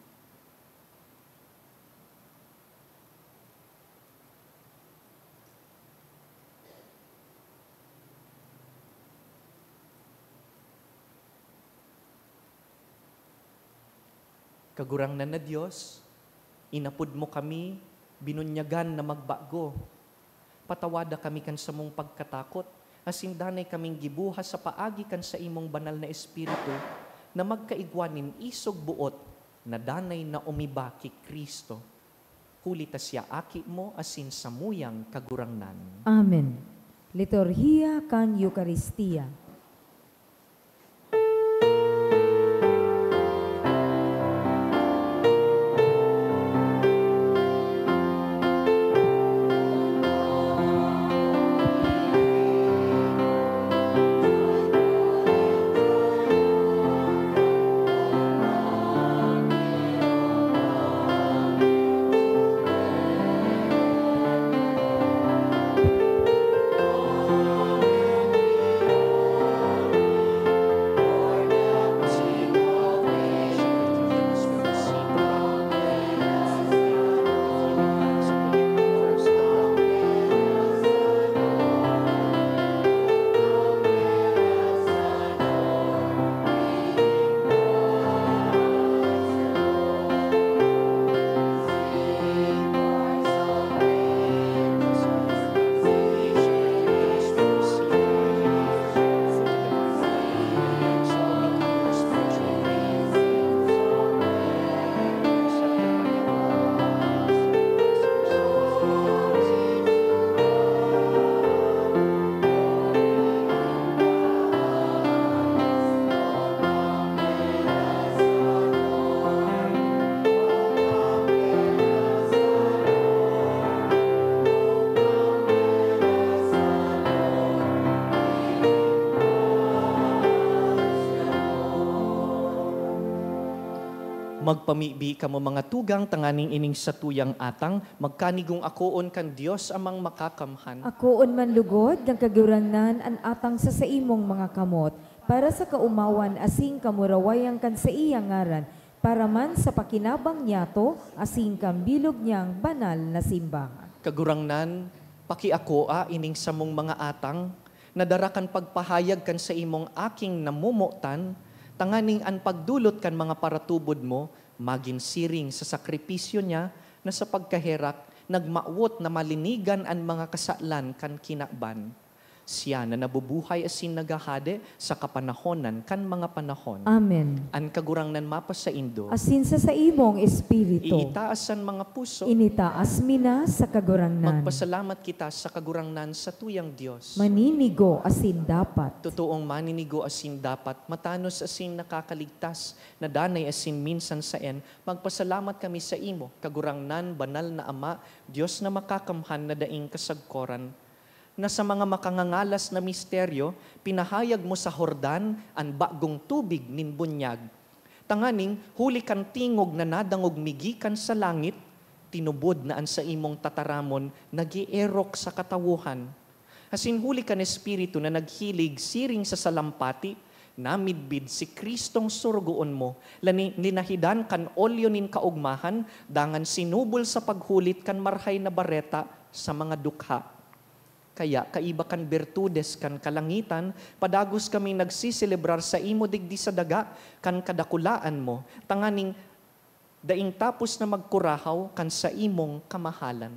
Kagurangnan na Dios, inapod mo kami, binunyagan na magbago. Patawada kami kan samong pagkatakot, asin danay kaming gibuhas sa paagi kan saimong banal na Espiritu, na magkaigwa nin isog boot na danay na umiba ki Cristo. Huli ta siya Aki mo asin samuyang Kagurangnan. Amen. Liturhiya kan Eukaristia. Magpamibi kamo, mga tugang, tanganing ining satuyang atang magkanigong akoon kan Dios Amang Makakamhan. Akoon man lugod kan Kagurangnan an atang sa saimong mga kamot, para sa kaomawan asin kamurawayan kan saiyang ngaran, para man sa pakinabang niyato asin kan bilog niyang banal na simbahan. Kagurangnan, pakiakoa ining samong mga atang, na dara kan pagpahayag kan saimong aking namomotan, tanganing an pagdolot kan mga paratubod mo magin siring sa sakripisyo niya na sa pagkaherak nagmawot na malinigan an mga kasalan kan kinaban. Siya na nabubuhay asin naghahade sa kapanahonan kan mga panahon. Amen. An Kagurangnan mapasaindo. Asin sa saimong espiritu. Iitaas an mga puso. Initaas mi na sa Kagurangnan. Magpasalamat kita sa Kagurangnan, satuyang Dios. Maninigo asin dapat. Totoong maninigo asin dapat, matanos asin nakakaligtas, na danay asin minsan saen, magpasalamat kami saimo, Kagurangnan, Banal na Ama, Dios na Makakamhan na daing kasagkoran, na sa mga makangangalas na misteryo, pinahayag mo sa Jordan an bagong tubig nin bunyag. Tanganing, huli kan tingog na nadangog mi gikan sa langit, tinubod na an saimong tataramon nag-eerok sa katawohan. Asin huli kan Espiritu na naghilig siring sa salampati, namidbid si Cristong sorogoon mo, lani-, linahidan kan olyo nin kaogmahan, dangan sinubol sa paghulit kan Marahay na Bareta sa mga dukha. Kaya, kaiba kan birtudes kan kalangitan, padagos kaming nagseselebrar saimo digdi sa daga kan kadakulaan mo, tanganing daing tapos na magkurahaw kan saimong kamahalan.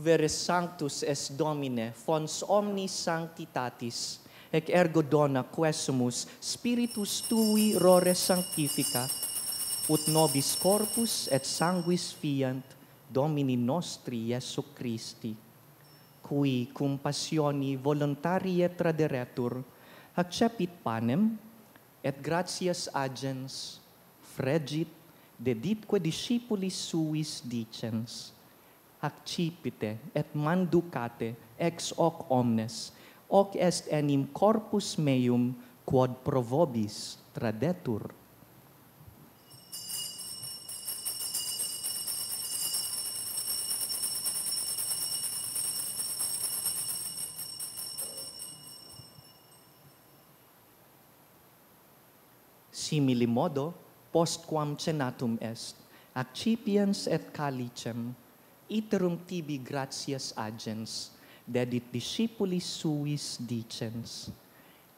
Vere sanctus es, Domine, fons omnis sanctitatis, et ergo dona quesumus Spiritus tui rore sanctifica, ut nobis corpus et sanguis fiant Domini nostri Jesu Christi. Qui cum passioni voluntarie traderetur, accepit panem, et gratias agens, fregit, deditque discipulis suis dicens: Accipite et manducate ex hoc omnes, hoc est enim corpus meum quod pro vobis tradetur. Simili modo, postquam cenatum est, accipiens et calicem, iterum tibi gratias agens, dedit discipulis suis dicens: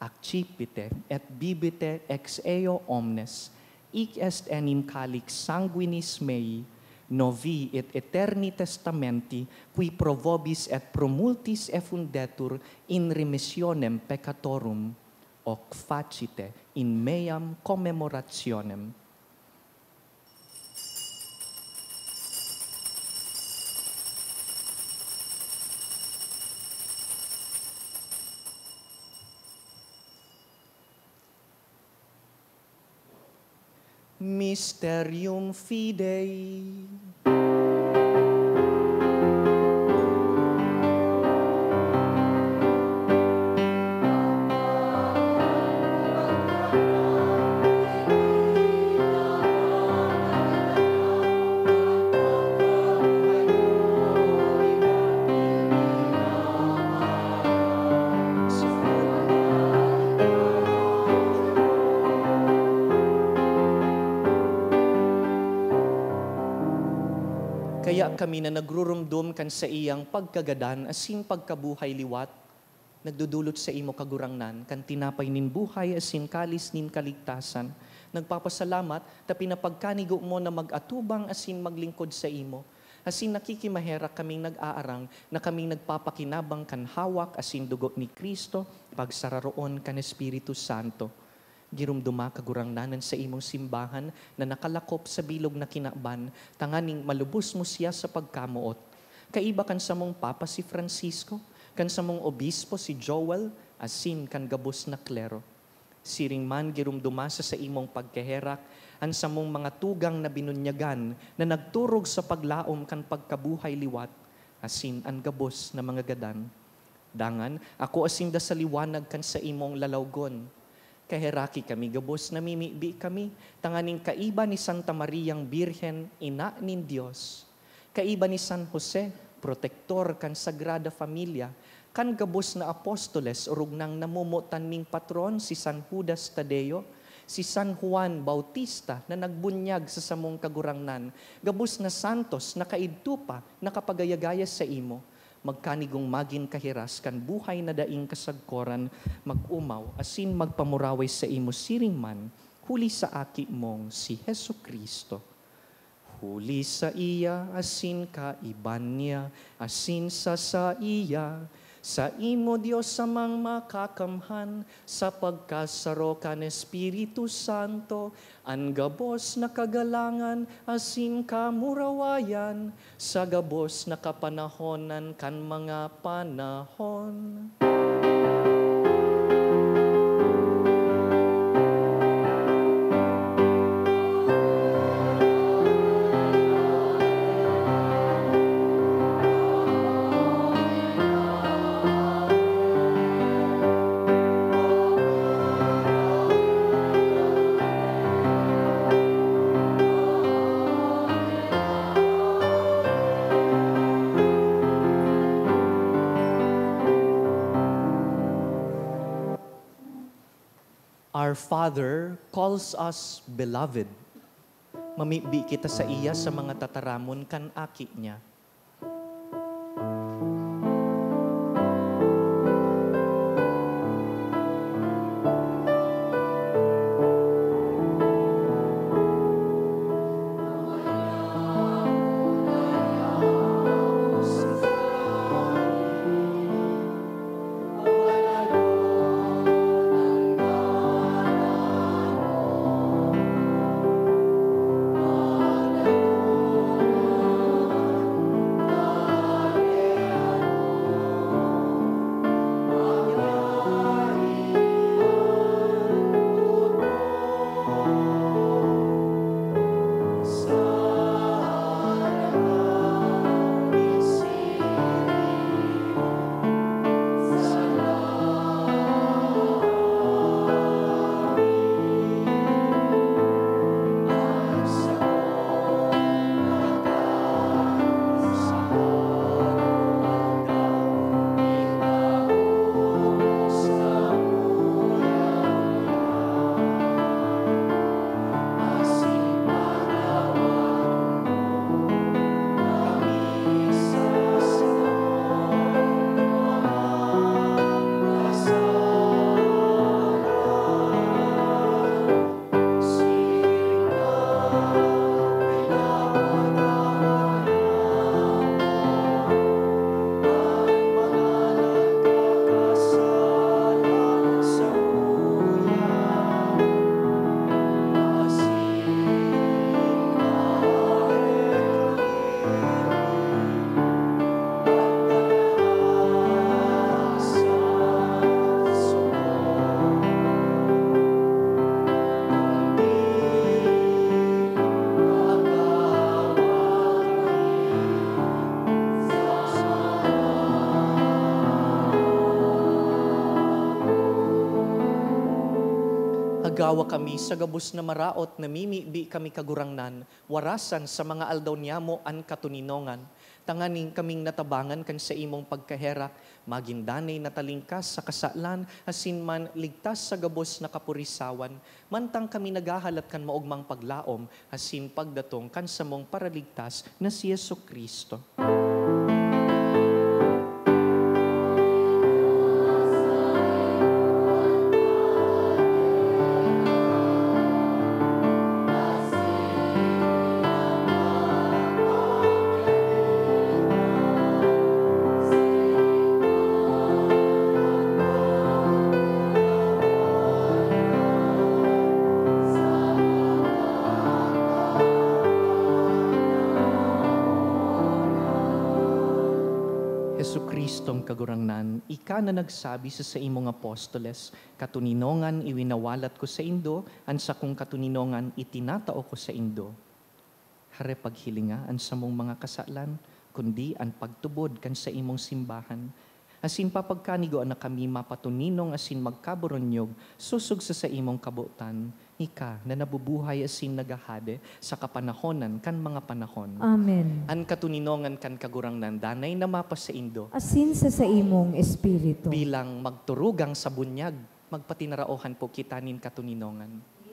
Accipite et bibite ex eo omnes, hic est enim calix sanguinis mei, novi et aeterni testamenti, qui pro vobis et pro multis effundetur in remissionem peccatorum, hoc facite in meam commemorationem. Mysterium Fidei. Kami na nagrurumdom kan saiyang pagkagadan asin pagkabuhay liwat, nagdodolot saimo, Kagurangnan, kan tinapay nin buhay asin kalis nin kaligtasan. Nagpapasalamat ta pinapagkanigo mo na mag-atubang asin maglingkod saimo. Asin nakikimaherak kaming nag-aarang na kaming nagpapakinabang kan hawak asin dugo ni Cristo, pagsararoon kan Espiritu Santo. Giromdoma, Kagurangnan, an saimong simbahan na nakalakop sa bilog na kinaban, tanganing malubos mo siya sa pagkamoot. Kaiba kan samong Papa si Francisco, kan samong Obispo si Joel, asin kan gabos na klero. Siring man, giromdoma sa saimong pagkaherak an samong mga tugang na binunyagan na nagturog sa paglaom kan pagkabuhay liwat, asin an gabos na mga gadan. Dangan, ako asinda sa liwanag kan saimong lalawgon. Kaheraki kami gabos, namimibi kami, tanganing kaiba ni Santa Mariang Birhen, Ina nin Dios, kaiba ni San Jose, protektor kan Sagrada Familia, kan gabos na apostoles, orog nang namomotan ning patron, si San Judas Tadeo, si San Juan Bautista na nagbunyag sa samong Kagurangnan, gabos na santos na kaidto pa nakapagayagaya saimo. Magkanigong magin kahiras kan buhay na daing kasagkoran, mag-omaw asin magpamuraway saimo siring man, huli sa Aki mong si Jesu-Cristo. Huli saiya, asin kaiba niya, asin sa saiya, saimo, Dios Amang Makakamhan, sa pagkasaro kan Espiritu Santo, an gabos na kagalangan asin kamurawayan, sa gabos na kapanahonan kan mga panahon. Our Father calls us beloved. Mamibi kita saiya sa mga tataramon kan Aki niya. Agawa kami sa gabos na maraot, namimibi kami, Kagurangnan, warasan sa mga aldaw niyamo an katoninongan, Tanganing kaming natabangan kan saimong pagkaherak, magin danay na talingkas sa kasalan, asin man ligtas sa gabos na kapurisawan, mantang kami naghahalat kan maogmang paglaom asin pagdatong kan samong Paraligtas na si Jesu-Cristo. Jesu-Cristong Kagurangnan, ika na nagsabi sa saimong apostoles, "Katoninongan iwinawalat ko saindo, an sakong katoninongan itinatao ko saindo." Hare paghilinga an samong mga kasalan, kundi an pagtubod kan saimong simbahan. Asin papagkanigoan na kami mapatoninong asin magkaboronyog sosog sa saimong kabotan, ika na nabubuhay asin naghahade sa kapanahonan kan mga panahon. Amen. An katoninongan kan Kagurangnan danay na mapasaindo. Asin sa saimong espiritu. Bilang magturugang sa bunyag, magpatinaraohan po kita nin katoninongan.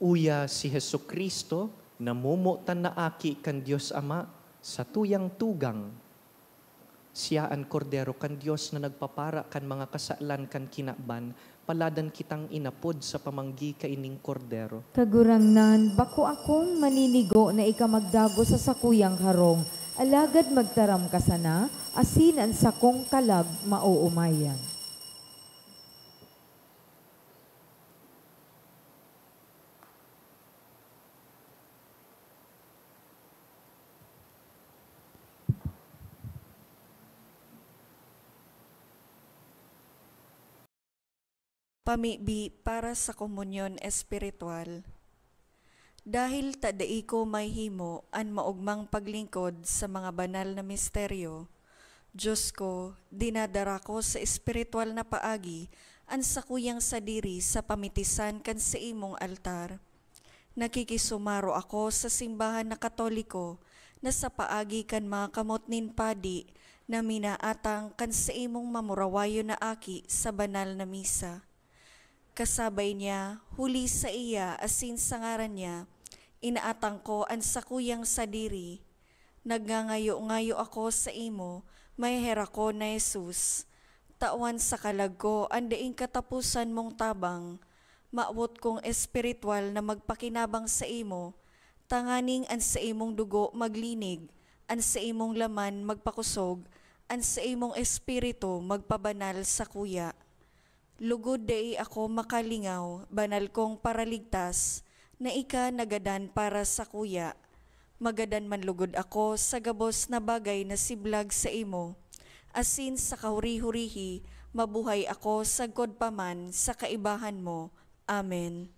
Uya si Jesu-Cristo, namomotan na Aki kan Dios Ama, satuyang tugang. Siya an Kordero kan Dios na nagpapara kan mga kasalan kan kinaban, paladan kitang inapod sa pamanggi kaining Kordero. Kagurangnan, bako akong maninigo na ika magdagos sa sakuyang harong, alagad magtaram ka sana, asin an sakong kalag maoomayan. Pamibi para sa komunyon espiritual. Dahil ta dai ko mahimo an maogmang paglingkod sa mga banal na misteryo, Diyos ko, dinadara ko sa espiritual na paagi an sakuyang sadiri sa pamitisan kan saimong altar. Nakikisumaro ako sa simbahan na Katoliko na sa paagi kan mga kamot nin padi na minaatang kan saimong mamurawayon na aki sa banal na misa. Kasabay niya, huli saiya asin sa ngaran niya, inaatang ko an sakuyang sadiri. Nagngangayo-ngayo ako saimo, maheherakon na Jesus. Tawan sa kalag ko an daing kataposan mong tabang. Mawot kong espiritual na magpakinabang saimo, tanganing an saimong dugo maglinig, an saimong laman magpakosog, an saimong espiritu magpabanal sakuya. Lugod dai ako makalingaw, banal kong Paraligtas, na ika nagadan para sakuya. Magadan man lugod ako sa gabos na bagay na siblag saimo, asin sa kahuri-hurihi mabuhay ako sagkod pa man sa kaibahan mo. Amen.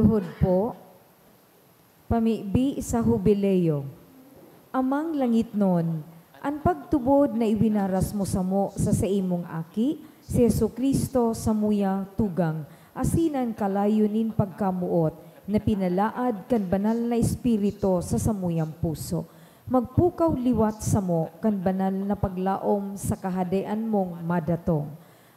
Hod po, pamibi sa Hubileo. Amang langitnon, an pagtubod na iwinaras mo samo sa saimong Aki, si Jesu-Cristo, samuya tugang, asin an kalayo nin pagkamoot na pinalaad kan Banal na Espiritu sa samuyang puso. Magpukaw liwat samo kan banal na paglaom sa Kahadean mong madatong.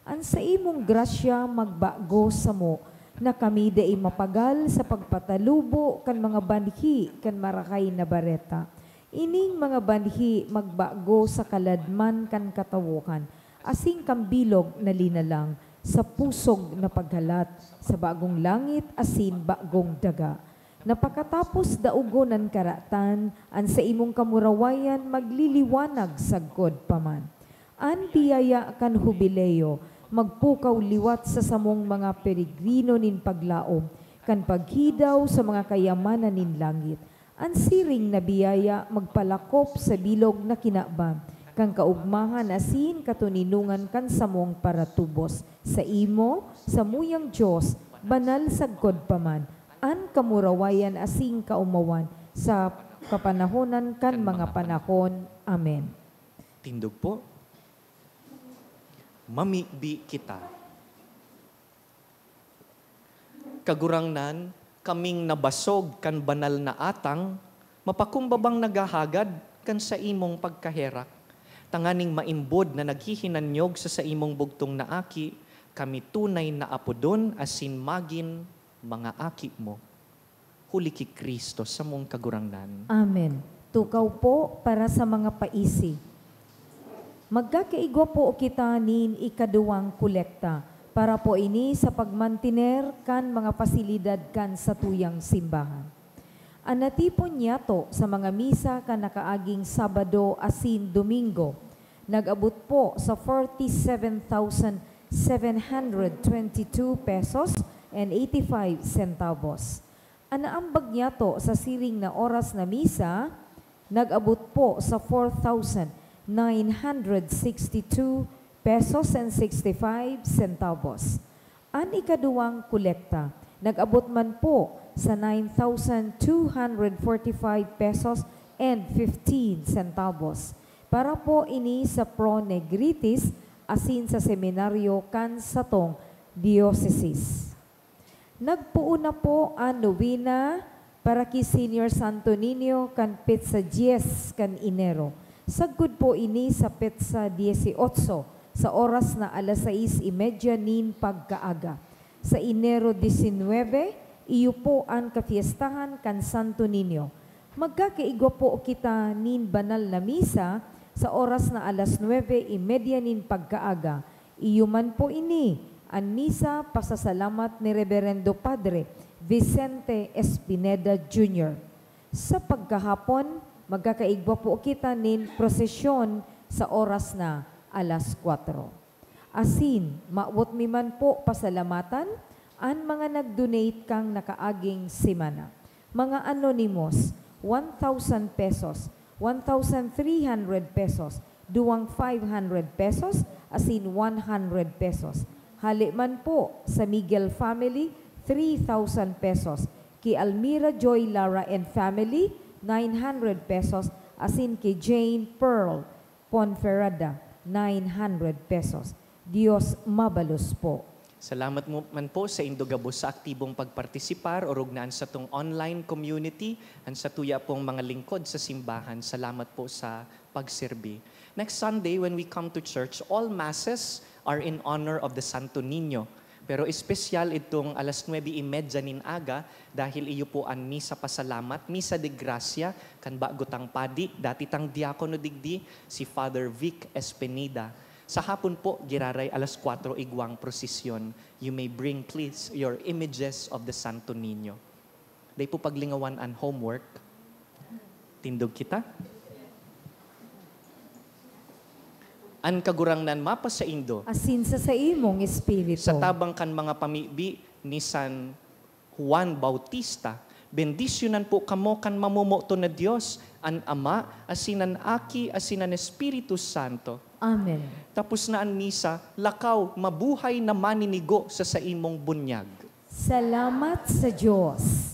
An saimong grasya magbago samo, na kami dai mapagal sa pagpatalubo kan mga banhi kan Marahay na Bareta. Ining mga banhi magbago sa kaladman kan katawohan, asin kan bilog na linalang, sa pusog na paghalat, sa bagong langit asin bagong daga. Na pakatapos daogon an karatan, an saimong kamurawayan magliliwanag sagkod pa man. An biyaya kan Hubileo magpukaw liwat sa samong mga peregrino nin paglaom kan paghidaw sa mga kayamanan nin langit. An siring na biyaya magpalakop sa bilog na kinaban kan kaogmahan asin katoninongan kan samong paratubos. Saimo, samuyang Dios, banal sagkod pa man, an kamurawayan asin kaomawan sa kapanahonan kan mga panahon. Amen. Tindog po. Mamibi kita. Kagurangnan, kaming nabasog kan banal na atang, mapakumbabang naghahagad kan saimong pagkaherak, tanganing maimbod na naghihinanyog sa saimong bugtong na Aki, kami tunay na apodon asin magin mga aki mo. Huli ki Cristo, samong Kagurangnan. Amen. Tukaw po para sa mga paisi. Magkakaigwa po kita nin ikaduwang kolekta, para po ini sa pagmantiner kan mga pasilidad kan satuyang simbahan. An natipon niyato sa mga misa kan nakaaging Sabado asin Domingo, nag-abot po sa forty-seven thousand seven hundred twenty-two pesos and eighty-five centavos. An naambag niyato sa siring na oras na misa, nag-abot po sa four thousand nine hundred sixty-two pesos and sixty-five centavos. An ikaduwang kolekta, nag-abot man po sa nine thousand two hundred forty-five pesos and fifteen centavos. Para po ini sa Pro Negritis asin sa seminaryo kan satong diocesis. Nagpoon na po an nobena para ki Senior Santo Niño kan petsa dyes kan Enero. Sagkod po ini sa petsa dieciocho, sa oras na alas sais y media nin pagkaaga. Sa Enero diecinuebe, iyo po an kafiestahan kan Santo Niño. Magkakaigwa po kita nin banal na misa sa oras na alas nuebe y media nin pagkaaga. Iyo man po ini an misa pasasalamat ni Reberendo Padre Vicente Espineda Junior. Sa pagkahapon, magkakaigwa po kita nin prosesyon sa oras na alas kwatro. Asin, mawot mi man po pasalamatan an mga nag-donate kan nakaaging semana. Mga anonymous, one thousand pesos, one thousand three hundred pesos, duwang five hundred pesos, asin one hundred pesos. Hale man po sa Miguel family, three thousand pesos. Ki Almira Joy Lara and family, nine hundred pesos, asin ki Jane Pearl Ponferrada, nine hundred pesos. Dios mabalos po. Salamat mo man po sa indo gabos sa aktibong pagpartisipar, orog na an satong online community, an satuya pong mga lingkod sa simbahan. Salamat po sa pagserbi. Next Sunday, when we come to church, all masses are in honor of the Santo Niño. Pero espesyal itong alas nuebe y media nin aga, dahil iyo po an misa pasalamat, misa de gracia, kan bago tang padi, dati tang diakono digdi, si Father Vic Espineda. Sa hapon po, giraray alas kwatro igwang prosesyon. You may bring, please, your images of the Santo Niño. Dai po paglingawan an homework. Tindog kita. An Kagurangnan mapasaindo. Asin sa saimong espiritu. Sa tabang kan mga pamibi ni San Juan Bautista, bendisyonan po kamo kan mamomoton na Dios, an Ama, asin an Aki, asin an Espiritu Santo. Amen. Tapos na an misa, lakaw, mabuhay na maninigo sa saimong bunyag. Salamat sa Diyos.